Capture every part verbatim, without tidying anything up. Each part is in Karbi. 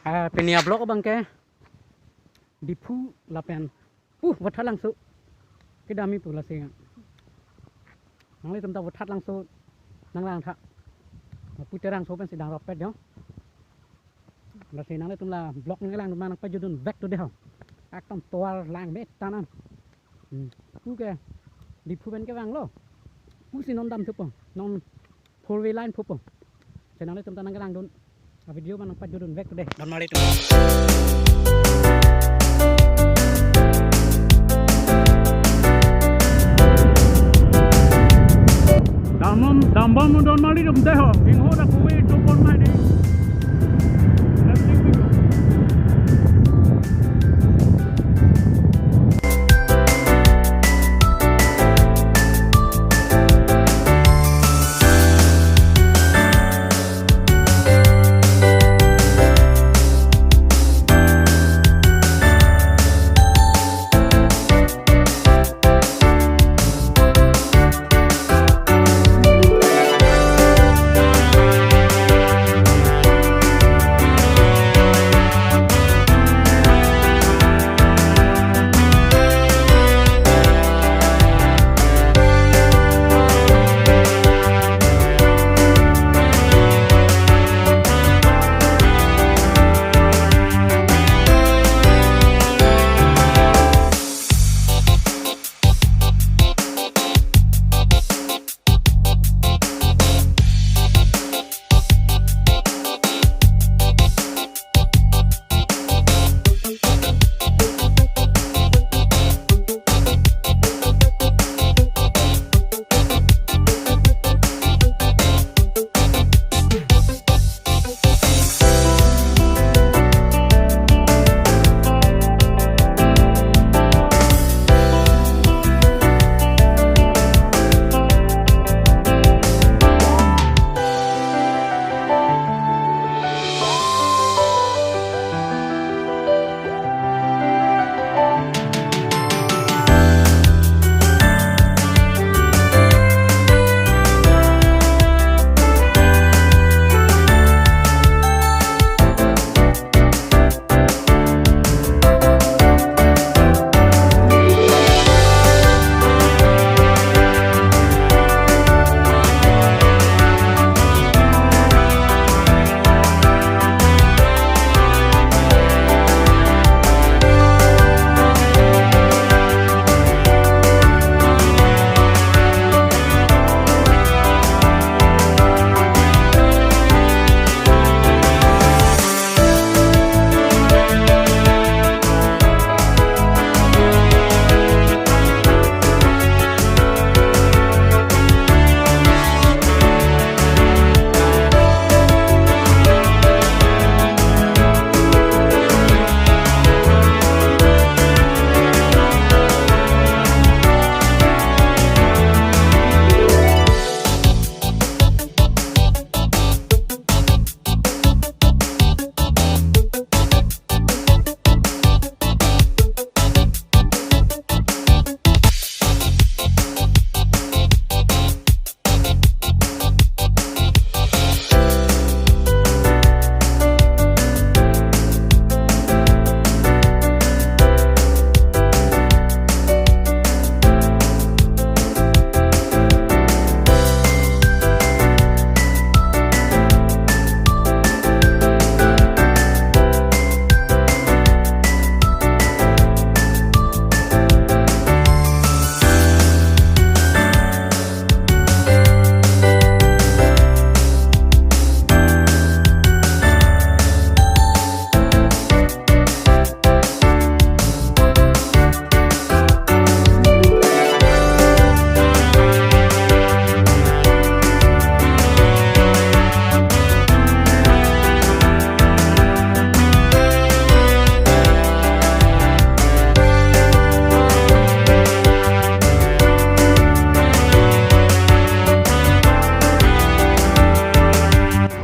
Ah, pini a-vlog abang ke Diphu lapen pu Vothatlangso kedam-i pu lasi. Nanglitum ta Vothatlangso nanglang tha. Pu Terangso pensi dang ropet jo. Lasi nanglitum la vlog nanglang ma nangpajutdun vek to dei ho. Ekdom tovar lang me tanan. Hmm. Pu ke Diphu pen kevanglo. Pusi non dam thupo. Non four way line thupo. Channel itum ta nangkelangdun. A-video ma nangpajutdun vek to dei. Don Marli atum. Dambom, dambom Don Marli atum dei ho. Ingho dak kove chopon mai dei.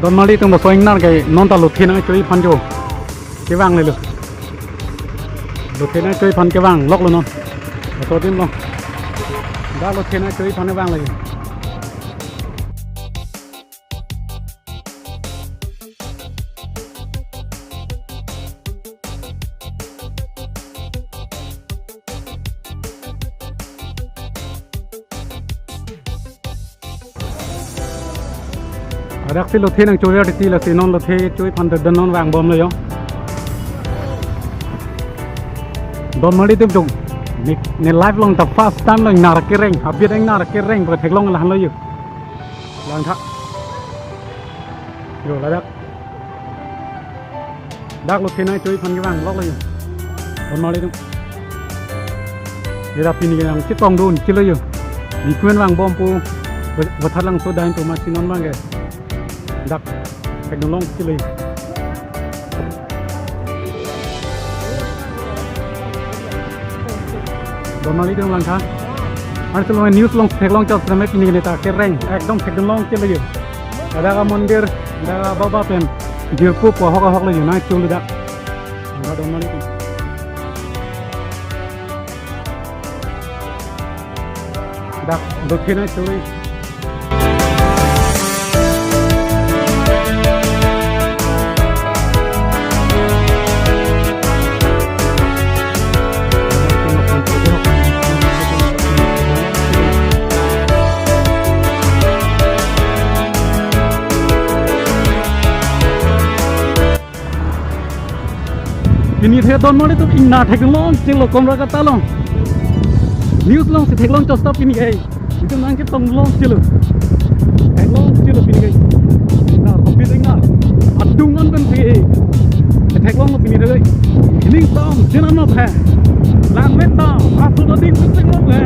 Don Marli atum laso ingnar ke non ta lothe nangchoi aphan jo kevang lelo. Lothe nangchoi aphan kevang loklo non. Laso adim lo. Dak lothe nangchoi aphan vang lagi. Daksi lothe nangchojor titi, lasi non lothe choi phan ta don non vangbomlo yo. Don Marli atum jong. Ne, ne life along ta first time lo ingnar kereng, abit ingnar kereng, patheklong lahenlo yo. Langtha. Yo, ladak. Dak lothe nangchoi phan kevang lok lo yo. Don Marli atum. Ira pini nangchetongdun chelo yo. Bikmen vangbom pu. Vathatlangso dam pu masi non abang ke. Dak. Theklong chelo yo. Don Marli atum, langtha. Ansi lo news along theklong chot seme pini ne ta kereng. Ekdom theklong chelo yo. Ada ka mondir, ada ka baba pen. Jirpo pu ahok ahok lo yo, nangcholo dak. Ada Don Marli atum. Dak, lothe nangchoi. Pini the Don Marli atum ingnar theklong chelo Kumrakata along. News alongsi theklong chot stop pini ke. Itum nangchetong long chelo. Theklong chelo pini ke. Ingnar, abit ingnar. Adung an pen the. Theklong pini the. Ining tom, sinan no the. Langmet tom, asu do ding pen no the.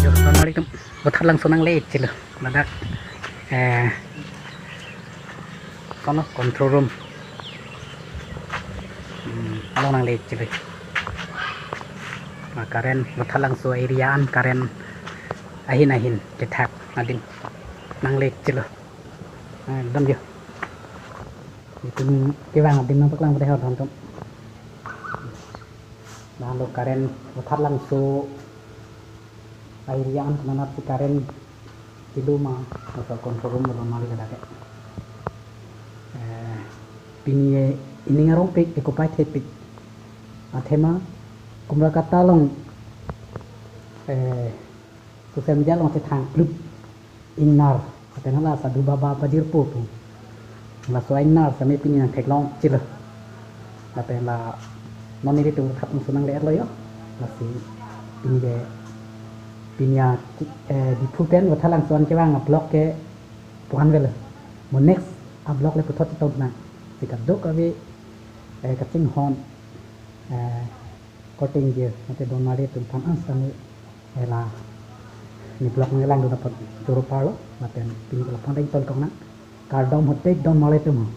Yo, assalamualaikum. Vathatlangso nangle chelo. Ladak, eh, kono control room. Hmm, along nangle chelo. Nah, current, Vathatlangso area an current ahin ahin kethak adim nangle chelo. Nah, dam yo. Itum kevang adim nangpaklang pada hor dam tum. Nah, lo current, Vathatlangso area an kenanat si current kilo ma, laso control room lo mali ladak ke. Eh, pini, eh, ining arongpik, ekopai thepik. Athema, Kumrakata along, eh, social media along chethang klip ingnar. Lapen hala Sadhu Baba pajirpo pu. Laso ingnar seme pini nangtheklong chelo. Lapen la non nelitum Vathatlangso nangle-etlo yo. Lasi pini ke pini a, eh, Diphu pen Vathatlangso an kevang a-vlog ke pu-an avelo. Mo next a-vlog le puthot chetong nang. Si kadokave, eh, kachinghon, eh, korte ingjir, mate Don Marli atum aphan an sitame, eh, la ne vlog nangkelangdun apot choro parlo, lapen pini ke lapu-an ta ingtonkok nang. Kardom hotek Don Marli atum.